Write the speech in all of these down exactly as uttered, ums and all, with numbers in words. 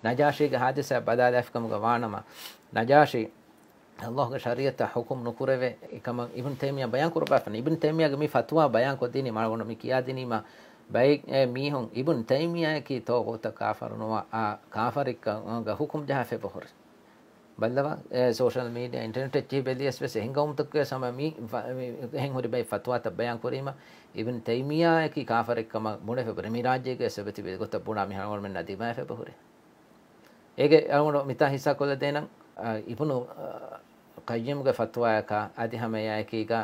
ނަޖާޝީގެ ހާދިސާ ބަލާލާފިކަމުގަ ވާނަމަ، ނަޖާޝީ ﷲގެ ޝަރީޢަތަށް ޙުކުމް ނުކުރެވޭ ކަމަށް އިބްނު ތައިމިއްޔާ ބަޔާން ކުރައްވާފަން. އިބްނު ތައިމިއްޔާގެ މި ފަތުވާ ބަޔާން ކޮށްދިނީ މަޅުގަނޑު މި ކިޔާދިނީމާ ބައެއް މީހުން އިބްނު ތައިމިއްޔާއަކީ ޠާޣޫތަށް ކާފަރު ނުވާ، އާ، ކާފަރެއްކަމުގަ ޙުކުމް ޖަހާފަ އެބަހުރި. ބައްލަވާ، އެ، ސޯޝަލް މީޑިއާ، އިންޓަރނެޓް އެއްޗެހި ބެލިޔަސް ވެސް އެހެން ގައުމުތަކުގެ ސަމަ މި ފަ-، މި އެހެން ހުރި ބައެއް ފަތުވާތައް ބަޔާން ކުރީމަ، އިބްނު ތައިމިއްޔާއަކީ ކާފަރެއްކަމަށް ބުނެފަ ބުރެ މި ރާއްޖޭގެ ސަބަތި ގޮތަށް ބުނާ މި އަޅުގަނޑުމެންނަށް ދިމާވެފަ ބުރެ. އޭގެ އަޅުގަނޑު މިތާ ހިއްސާ ކޮށްލަދޭނަން، އަ، އިބްނު، އަ، ޤައްޔިމްގެ ފަތުވާއަކާ އަދި ހަމައެއާއެކީގަ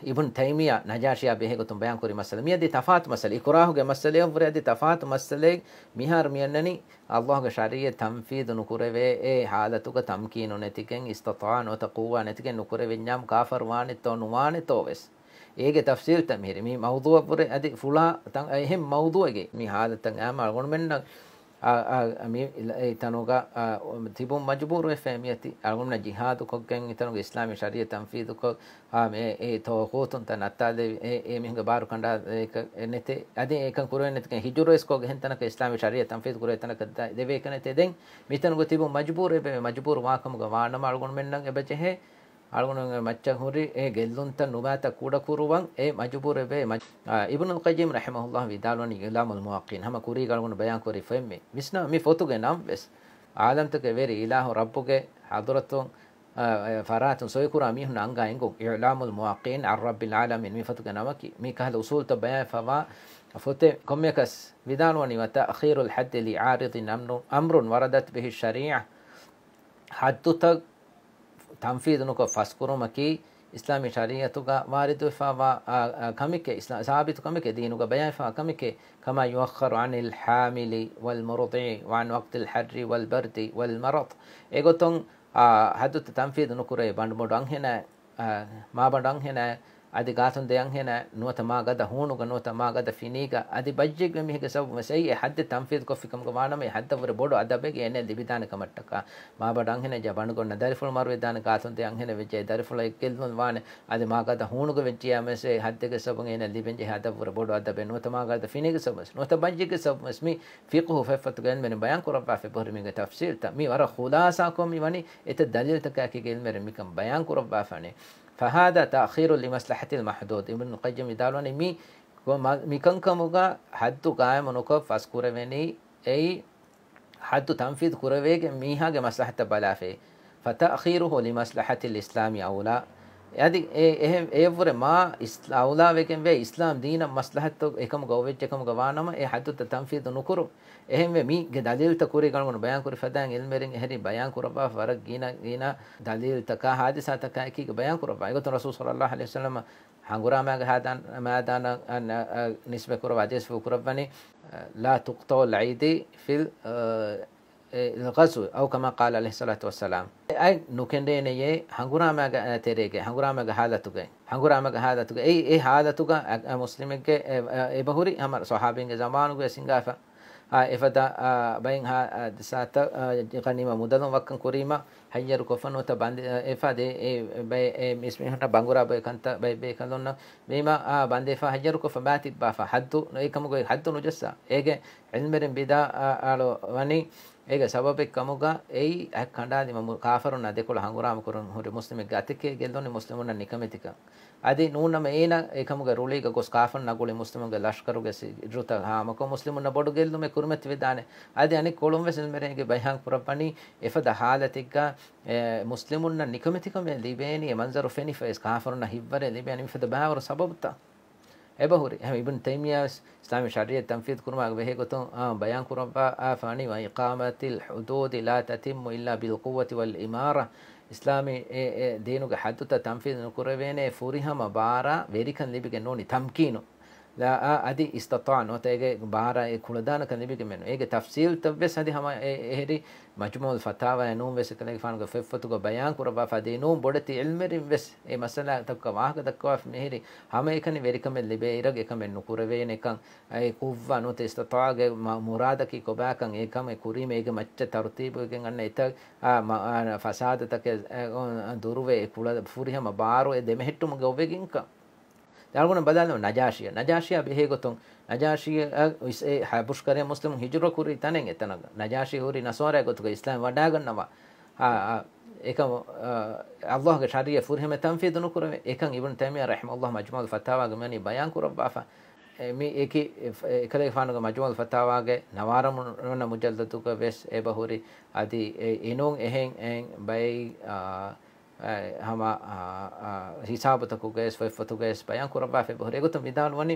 އިބްނު ތައިމިއްޔާ ނަޖާޝީއާ ބެހޭގޮތުން ބަޔާންކުރި މައްސަލަ. މިއަދި ތަފާތު މައްސަލަ. އިކުރާހުގެ މައްސަލަޔަށްވުރެ އަދި ތަފާތު މައްސަލައެއް. މިހާރު މިއަންނަނީ ﷲގެ ޝަރީޢަތް ތަންފީޛު ނުކުރެވޭ އެ ހާލަތުގަ ތަމްކީނު ނެތިގެން، އިސްތިޠާޢަ ނުވަތަ ޤުއްވާ ނެތިގެން ނުކުރެވެންޏާމު ކާފަރު ވާނެތޯ ނުވާނެތޯ ވެސް. އޭގެ ތަފްސީލްތައް މިހިރީ މި މައުޟޫޢަށްވުރެ އަދި ފުޅާ ތަން އެހެން މައުޟޫޢެއްގެ މި ހާލަތަށް އާމަ އަޅުގަނޑުމެންނަށް އާ، އާ، މި އެ ތަނުގަ، އާ، ތިބުން މަޖުބޫރުވެފަ މިއޮތީ. އަޅުގަނޑުމެންނަށް ޖިހާދުކޮށްގެން އެތަނުގަ އިސްލާމީ ޝަރީޢަތް ތަންފީޛުކޮށް، އާ، މި އެ ޠާޣޫތުންތައް ނައްތާލެވި، އެ، އެ މީހުންގެ ބާރު ކަނޑާ އެކަ-، ނެތޭ. އަދި އެކަން ކުރެވޭނެތިކަން ހިޖުރަ ވެސް ކޮށްގެ އެހެން ތަނަކަށް އިސްލާމީ ޝަރީޢަތް ތަންފީޛު ކުރެވޭ ތަނަކަށް ދަ-، ދެވޭކަނެތޭ. ދެން މިތަނުގަ ތިބުން މަޖުބޫރުވެ، މަޖުބޫރު ވާކަމުގަ ވާނަމަ އަޅުގަނޑުމެންނަށް އެބަޖެހޭ އަޅުގަނޑުގެ މައްޗަށް ހުރި އެ ގެއްލުންތައް ނުބާތައް ކުޑަކުރުވަން އެ މަޖުބޫރުވެ މަޖް-، އާ، އިބްނުލް ޤައްޔިމް ރަޙިމަހުﷲ ވިދާޅުވަނީ އިޢުލާމުލް މުވައްޤިޢީން ހަމަ ކުރީގަ އަޅުގަނޑު ބަޔާންކުރި ފޮތްމި ވިސްނާ މި ފޮތުގެ ނަން ވެސް. ޢާލަމްތަކެއް ވެރި އިލާހު ރައްބުގެ ޙަޟްރަތުން، އާ، އެ ފަރާތުން ސޮއިކުރާ މީހުން އަންގާ އެނގުން. އިޢުލާމުލް މުވައްޤިޢީން ޢަން ރައްބިލް ޢާލަމީން މި ފޮތުގެ ނަމަކީ. މި ކަހަލަ އުޞޫލުތައް ބަޔާންވެފަވާ ފޮތެއް. ކޮންމެއަކަސް ވިދާޅުވަނީ، وتأخير الحد لعارض أمر، أمر وردت به الشريعة. ޙައްދުތައް ތަންފީޛު ނުކޮށް ފަސްކުރުމަކީ، އިސްލާމީ ޝަރީޢަތުގަ ވާރިދުވެފައިވާ، އާ، އާ، ކަމެކޭ، އިސްލާ-، ސާބިތު ކަމެކޭ، ދީނުގަ ބަޔާންވެފައިވާ ކަމެކޭ، كما يؤخر عن الحامل والمرضع وعن وقت الحر والبرد والمرض. އެގޮތުން، އާ، ޙައްދުތައް ތަންފީޛު ނުކުރޭ، ބަނޑުމޮޑު އަންހެނާ، އާ، މާބަނޑު އަންހެނާ، އަދި ގާތުން ދެ އަންހެނާ، ނުވަތަ މާ ގަދަ ހޫނުގަ، ނުވަތަ މާ ގަދަ ފިނީގަ، އަދި ބައްޖެއްގެ މީހެއްގެ ސަބަބުން ވެސް އެއީ އެ ޙައްދެއް ތަންފީޛު ކޮށްފި ކަމުގަ ވާނަމަ، އެ ޙައްދަށްވުރެ ބޮޑު އަދަބެއް އޭނައަށް ލިބިދާނެ ކަމަށްޓަކާ. މާބަނޑު އަންހެނެއްޖެއްޔާ ބަނޑުގަނޑަށް ދަރިފުޅު މަރުވެދާނެ، ގާތުން ދެ އަންހެނެއްވެއްޖެއްޔާ ދަރިފުޅަށް ގެއްލުން ވާނެ، އަދި މާ ގަދަ ހޫނުގަ ވެއްޖެއްޔާ ވެސް އެ ޙައްދެއްގެ ސަބަބުން އޭނައަށް ލިބެންޖެހޭ އަދަށްވުރެ ބޮޑު އަދަބެއް، ނުވަތަ މާ ގަދަ ފިނީގެ ސަބަބުން ވެސް، ނުވަތަ ބައްޖެއްގެ ސަބަބުން ވެސް މި ފިޤުހު ފޮތްފޮތުގަ ޢިލްމުވެރިން ބަޔާންކުރައްވާފަ އެބަހުރި މީގެ ތަފްސީލްތައް. މި ވަރަށް ޚުލާޞާކޮށް މި ވަނީ އެތައް ދަލީލްތަކާއެކީގަ ޢިލްމުވެރިން މިކަން ބަޔާންކުރައްވާފަނީ. فهذا تأخير لمصلحة المحدود. އިބްނު ޤައްޔިމް ވިދާޅުވަނީ މި މަ-، މިކަންކަމުގަ ޙައްދު ޤާއިމު ނުކޮށް ފަސްކުރެވެނީ އެއީ ޙައްދު ތަންފީޛު ކުރެވޭގެ މީހާގެ މަސްލަޙަތަށް ބަލާފައި. فتأخيره لمصلحة الإسلام أولى. އަދި އެ-، އެހެން އެއަށްވުރެ މާ އިސް-، އައުލާވެގެންވޭ އިސްލާމް ދީނަށް މަސްލަޙަތު އެކަމުގަ އޮވެއްޖެ ކަމުގަ ވާނަމަ، އެ ޙައްދުތައް ތަންފީޛު ނުކުރުން. އެހެންވެ، މީގެ ދަލީލްތައް ކުރީގަ އަޅުގަނޑު ބަޔާންކުރި ފަދައިން ޢިލްމުވެރިން އެހެރީ ބަޔާންކުރައްވާފަ ވަރަށް ގިނަ ގިނަ ދަލީލްތަކާ ހާދިސާތަކާ އެކީގަ ބަޔާންކުރައްވާ. އެގޮތުން ރަސޫލު ޞައްލައްލާހު ޢަލައިހި ވަސައްލަމަ ހަނގުރާމައިގެ ހާދާން މައިދާނަށް، އަ، އަ، ނިސްބަތްކުރައްވާ ޙަދީޘްފުޅު ކުރައްވަނީ، އަ، لا تقطع الأيدي في ال-، އަ، الغزو، أو كما قال عليه الصلاة والسلام. އަތް ނުކެނޑޭނެޔޭ ހަނގުރާމައިގެ، އަ، ތެރޭގަ، ހަނގުރާމައިގެ ޙާލަތުގަ، ހަނގުރާމައިގެ ޙާލަތުގަ، އެއީ އެ ޙާލަތުގަ، އަ، އަ، މުސްލިމެއްގެ، އެ، އަ، އެބަހުރި ހަމަ ޞަޙާބީންގެ ޒަމާނުގަ ވެސް ހިނގާފަ. އާ، އެފަދަ، އާ، ބައިން ހާ-، އާ، ދިސާތައް، އާ، ޣަނީމަ މުދަލުން ވައްކަން ކުރީމަ، ހައްޔަރު ކޮށްފަ ނުވަތަ ބަނދެ-، އާ، އެފަދަ އެ ބައެއް އެ މިސް މީހުންނަށް ބަނގުރާ ބޮއެ ކަންތައް ބައެއް ބޭކަލުންނަށް ވީމަ، އާ، ބަނދެފަ ހައްޔަރު ކޮށްފަ ބާ ތިއްބާފަ ޙައްދު، އެކަމުގައި ޙައްދު ނުޖައްސާ. އޭގެ ޢިލްމުވެރިން ވިދާ-، އާ، އާޅު ވަނީ، އޭގެ ސަބަބެއް ކަމުގަ އެއީ އަތް ކަނޑާލީމަ މު-، ކާފަރުންނާ ދެކޮޅަށް ހަނގުރާމަ ކުރަން ހުރި މުސްލިމެއްގެ އަތެކޭ ގެއްލުނީ މުސްލިމުންނަށް ނިކަމެތިކަން. އަދި ނޫންނަމަ އޭނަ އެކަމުގެ ރުޅީގަ ގޮސް ކާފަރުންނާ ގުޅި މުސްލިމުންގެ ލަޝްކަރުގެ ސިއްރުތައް ހާމަކޮށް މުސްލިމުންނަށް ބޮޑު ގެއްލުމެއް ކުރިމަތިވެދާނެ. އަދި އަނެއް ކޮޅުން ވެސް ޢިލްމުވެރިންގެ ބަޔާން ކުރައްވަނީ އެފަދަ ޙާލަތެއްގަ، އެ، މުސްލިމުންނަށް ނިކަމެތިކަމެއް ލިބޭނީ އެ މަންޒަރު ފެނިފަ އެސް ކާފަރުންނަށް ހިތްވަރެއް ލިބޭނީ މިފަދަ ބައިވަރު ސަބަބުތައް. އެބަހުރި. އެހެން އިބްނު ތައިމިއްޔާ ވެސް އިސްލާމީ ޝަރީޢަތް ތަންފީޛު ކުރުމާ ބެހޭ ގޮތުން، އާ، ބަޔާން ކުރައްވާ، އާ، ފާނީ، وإقامة الحدود لا تتم إلا بالقوة والإمارة. އިސްލާމީ އެ، އެ ދީނުގެ ޙައްދުތައް ތަންފީޛު ނުކުރެވޭނެ ފުރިހަމަ ބާރާ ވެރިކަން ލިބިގެން ނޫނީ ތަމްކީނު. ލާ، އާ، އަދި އިސްތިޠާޢަ ނުވަތަ އޭގެ ބާރާ އެ ކުޅަދާނަކަން ލިބިގެން މެނު. އޭގެ ތަފްސީލްތައް ވެސް އަދި ހަމަ އެ، އެހެރީ މަޖްމޫޢުލް ފަތާވާއެއް ނޫން ވެސް އެކަލޭގެފާނުގެ ފޮތްފޮތުގަ ބަޔާން ކުރައްވާފަ އަދި ނޫން ބޮޑެތި ޢިލްމުވެރިން ވެސް އެ މައްސަލާތަކުގަ ވާހަކަ ދައްކަވާފަ މިހިރީ ހަމައެކަނި ވެރިކަމެއް ލިބޭ އިރަށް އެކަމެއް ނުކުރެވޭނެކަން. އެ ޤުއްވާ ނުވަތަ އިސްތިޠާޢަގެ މަ-، މުރާދަކީ ކޮބާކަން އެކަމެއް ކުރީމަ އޭގެ މައްޗަށް ތަރުތީބުވެގެން އަންނަ އެތައް، އާ، މަ-، އާ، ފަސާދަތަކެއް، އެ، އޮ، ދުރުވެ އެ ކުޅަ ފުރިހަމަ ބާރު އެ ދެމެހެއްޓުމުގެ އޮވެގެންކަން. އަޅުގަނޑު ބަލާލަމު ނަޖާޝީއަށް. ނަޖާޝީއަށް ބެހޭ ގޮތުން، ނަޖާޝީއަށް އިސް-، އެ ހަ-، ބުޝްކަރި މުސްލިމުން ހިޖުރަ ކުރި ތަނެއް އެތަނަށް. ނަޖާޝީ ހުރި ނަސާރާ ގޮތުގަ އިސްލާމް ވަޑާގަންނަވާ. އާ، އާ، އެކަމު، އާ، ﷲގެ ޝަރީޢަތް ފުރިހަމަ ތަންފީޛު ނުކުރެވޭ. އެކަން އިބްނު ތައިމިއްޔާ ރަޙިމަހުﷲ މަޖްމޫޢުލް ފަތާވާގަ މިވަނީ ބަޔާން ކުރައްވާފަ. އެ، މި އެކި، އެ، އެކަލޭގެފާނުގެ މަޖްމޫޢުލް ފަތާވާގެ ނަވާރަ މު-، ނަ މުޖައްލަދުގަ ވެސް އެބަ ހުރި. އަދި އެ، އެނޫން އެހެން، އެހެން ބައެއް، އާ، އެ، ހަމަ، އާ، އާ، ހިސާބުތަކުގައި ވެސް، ފޮތްފޮތުގައި ވެސް ބަޔާން ކުރައްވާފަ އެބަ ހުރި. އެގޮތުން ވިދާޅުވަނީ،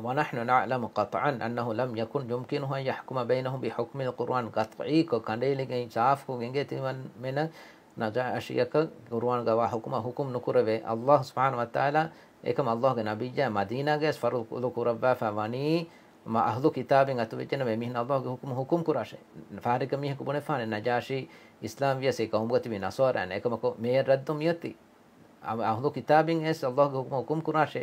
ونحن نعلم قطعا أنه لم يكن يمكنه أن يحكم بينهم بحكم القرآن. ޤަޠްޢީކޮށް، ކަނޑައެޅިގެން ސާފުކޮށް އެނގޭތީ މިނަ ނަޖާޝީއަކަށް ޤުރުއާންގަ ވާ ޙުކުމަށް ޙުކުމް ނުކުރެވޭ. ﷲ ސުބްޙާނަހޫ ވަތަޢާލާ އެކަމަށް ﷲގެ ނަބިއްޔާ މަދީނާގައި ވެސް ފަރުޟު ކުރައްވާފަ ވަނީ، މަ-، އަހްލު ކިތާބިން އަތުވެއްޖެނަމަ އެމީހުން ﷲގެ ޙުކުމަށް ޙުކުމް ކުރާށޭ. ފަހަރެއްގަ މީހަކު ބުނެފާނެ ނަޖާޝީ އިސްލާމް ވިޔަސް އެ ޤައުމުގަ ތިބީ ނަސާރާން. އެކަމަކު މިއަށް ރައްދު މިއޮތީ. އަ-، އަހްލު ކިތާބިން ވެސް ﷲގެ ޙުކުމަށް ޙުކުމް ކުރާށޭ.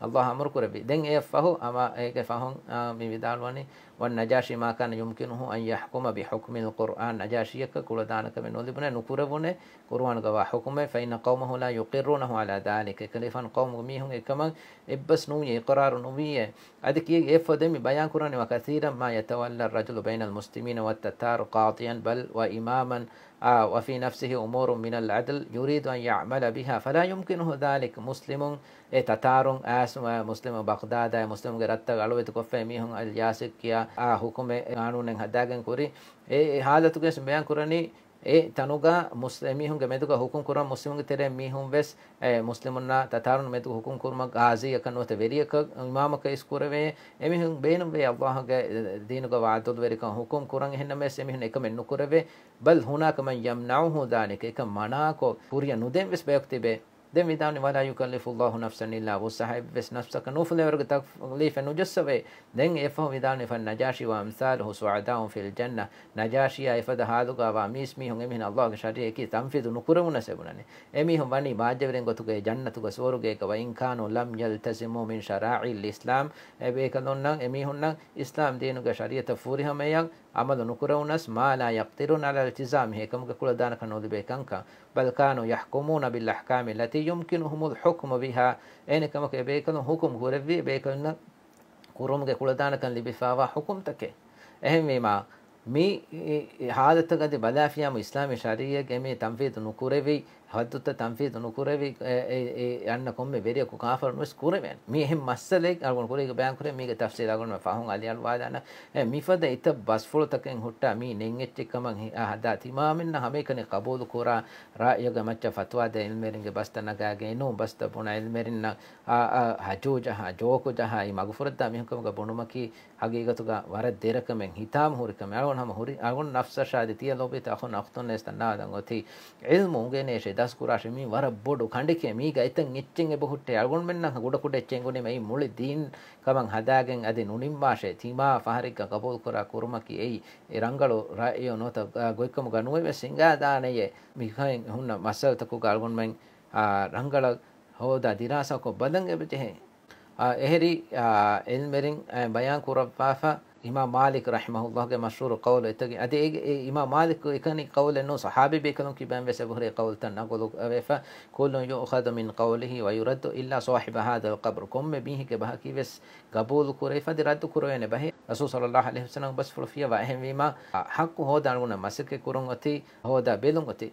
ﷲ އަމުރު ކުރެއްވި. ދެން އެއަށް ފަހު، އަމާ އޭގެ ފަހުން، އާ، މި ވިދާޅުވަނީ، والنجاشي ما كان يمكنه أن يحكم بحكم القرآن. ނަޖާޝީއަކަށް ކުޅަދާނަކަމެއް ނުލިބުނޭ، ނުކުރެވުނޭ، ޤުރުއާންގަ ވާ ޙުކުމެއް، فإن قومه لا يقرونه على ذلك. އެކަލޭގެފާނު ޤައުމުގެ މީހުން އެކަމަށް އެއްބަސް ނޫން، އިޤްރާރު ނުވިއޭ. އަދި ކިޔެއް އެއަށްފަހު ދެން މި ބަޔާން ކުރާނީ، وكثيرا ما يتولى الرجل بين المسلمين والتتار قاضيا بل وإماما، އާ، وفي نفسه أمور من العدل يريد أن يعمل بها فلا يمكنه ذلك. މުސްލިމުން އެ ތަތާރުން އައިސް، އާ، މުސްލިމު ބަޣްދާދާއި މުސްލިމުންގެ ރަށްތައް އަޅުވެތި ކޮށްފައި މީހުން އަލް ޔާސިކް ކިޔާ އާ ޙުކުމެއް ޤާނޫނެއް ހަދާގެން ކުރި. އެ، އެ ޙާލަތުގައި ވެސް ބަޔާން ކުރަނީ، އެ ތަނުގަ މުސް-، އެމީހުންގެ މެދުގަ ޙުކުމް ކުރަން މުސްލިމުންގެ ތެރެއިން މީހުން ވެސް، އެ، މުސްލިމުންނާ ތަތާރުން މެދުގަ ޙުކުމް ކުރުމަށް ޤާޟީއަކަށް ނުވަތަ ވެރިޔަކަށް އިމާމަކަށް އިސް ކުރެވޭ. އެމީހުން ބޭނުންވޭ ﷲގެ ދީނުގަ ވާ ޢަދުލުވެރިކަން ޙުކުމް ކުރަން. އެހެންނަމަވެސް އެމީހުން އެކަމެއް ނުކުރެވޭ. بل هناك من يمنعه ذلك. އެކަން މަނާކޮށް ކުރިޔަށް ނުދޭން ވެސް ބަޔަކު ތިބޭ. ދެން ވިދާޅުވި، ولا يكلف الله نفسا إلا وسعها. އެއްވެސް ނަފްސަކަށް ނުފުލޭވަރުގެ ތަކްލީފެއް ނުޖައްސަވޭ. ދެން އެއަށްފަހު ވިދާޅުވި، فالنجاشي وأمثاله سعداء في الجنة. ނަޖާޝީއާ އެފަދަ ޙާލުގަ ވާ މީސް މީހުން އެމީހުން ﷲގެ ޝަރީޢަތް ތަންފީޛު ނުކުރެވުނަސް އެބުނަނީ. އެމީހުން ވަނީ ބާއްޖަވެރިން ގޮތުގައި ޖަންނަތުގަ ސުވަރުގޭގަ، وإن كانوا لم يلتزموا من شرائع الإسلام. އެބޭކަލުންނަށް އެމީހުންނަށް އިސްލާމް ދީނުގެ ޝަރީޢަތަށް ފުރިހަމަޔަށް ޢަމަލު ނުކުރެވުނަސް، ما لا يقدرون على التزامه، އެކަމުގެ ކުޅަދާނަކަން ނުލިބޭ ކަންކަން. بل كانوا يحكمون بالأحكام التي يمكنهم الحكم بها. އެހެނެއް ކަމަކު އެބޭކަލުން ޙުކުމް ކުރެއްވީ އެބޭކަލުންނަށް ކުރުމުގެ ކުޅަދާނަކަން ލިބިފާވާ ޙުކުމްތަކެއް. އެހެންވީމާ، މި، އި، އި، ޙާލަތަށް އަދި ބަލާފިޔާމު އިސްލާމީ ޝަރީޢަތް އެމީ ތަންފީޛު ނުކުރެވި، ޙައްދުތައް ތަންފީޛު ނުކުރެވި، އެ، އެ، އެ، އަންނަ ކޮންމެ ވެރިޔަކު ކާފަރުން ވެސް ކުރެވޭނެ. މި އެހެން މައްސަލައެއް އަޅުގަނޑު ކުރީގަ ބަޔާން ކުރޭ، މީގެ ތަފްސީލް އަޅުގަނޑުމެން ފަހުން އަލިއަޅުވާލާނަން. އެ، މިފަދަ އެތައް ބަސްފުޅުތަކެއް ހުއްޓާ މީ ނެތް އެއްޗެއް ކަމަށް ހި-، އާ، ހަދާ ތިމާމެންނަށް ހަމައެކަނި ޤަބޫލު ކުރާ ރާއިޔުގެ މައްޗަށް ފަތުވާ ދޭ ޢިލްމުވެރިންގެ ބަސްތައް ނަގާގެން ނޫން ބަސްތައް ބުނާ ޢިލްމުވެރިންނަށް، އާ، އާ، ހަޖޫ ޖަހާ، ޖޯކު ޖަހާ، އެ މަގުފުރައްދާ މީހުން ކަމުގަ ބުނުމަކީ ހަގީގަތުގަ ވަރަށް ދެރަކަމެއް ހިތާމަ ހުރި ކަމެއް. އަޅުގަނޑު ހަމަ ހުރި، އަޅުގަނޑު ނަފްސަށާ އަދި ތިޔަ ލޯބިތަ އަޚުން އަޚްތުންނަށް ވެސް ދަންނަވާލަން އޮތީ، ޢިލްމު އުނގެނޭށޭ، ދަސްކުރާށޭ، މީ ވަރަށް ބޮޑު ކަނޑެކޭ. މީގަ އެތައް އެއްޗެއް އެބަ ހުއްޓޭ. އަޅުގަނޑުމެންނަށް ކުޑަކުޑަ އެއްޗެއް އެނގުނީމަ އެއީ މުޅި ދީން ކަމަށް ހަދާގެން އަދި ނުނިންމާށޭ. ތިމާ ފަހަރެއްގަ ޤަބޫލުކުރާ ކުރުމަކީ އެއީ އެ ރަނގަޅު ރައުޔެއް ނުވަތަ، އާ، ގޮތްކަމުގަ ނުވެވެސް ހިނގާދާނެޔޭ. މިކަހެން ހުންނަ މައްސަލަތަކުގަ އަޅުގަނޑުމެން، އާ، ރަނގަޅަށް ހޯދާ ދިރާސާކޮށް ބަލަން އެބަޖެހޭ. އާ، އެހެރީ، އާ، ޢިލްމުވެރިން، އާ، ބަޔާން ކުރައްވާފަ، އިމާމް މާލިކް ރަޙިމަހުﷲގެ މަޝްހޫރު ޤައުލު އެތަކެއް. އަދި އެ، އެ އިމާމް މާލިކް އެކަނި ޤައުލެއް ނޫން، ޞަޙާބީ ބޭކަލުން ކިބައިން ވެސް އެބަހުރި ޤައުލުތައް ނަގުލު ވެފަ، كل يؤخذ من قوله ويرد إلا صاحب هذا القبر. ކޮންމެ މީހެއްގެ ބަހަކީ ވެސް ގަބޫލު ކުރެވިފަ އަދި ރައްދު ކުރެވޭނެ ބަހެއް. ރަސޫލު ޞައްލަﷲު ޢަލައިހި ވަސައްލަމް ބަސްފުޅު ފިޔަވާ. އެހެންވީމާ، ޙައްޤު ހޯދާ އަޅުގަނޑަށް މަސައްކަތް ކުރުން އޮތީ، ހޯދާ ބެލުން އޮތީ.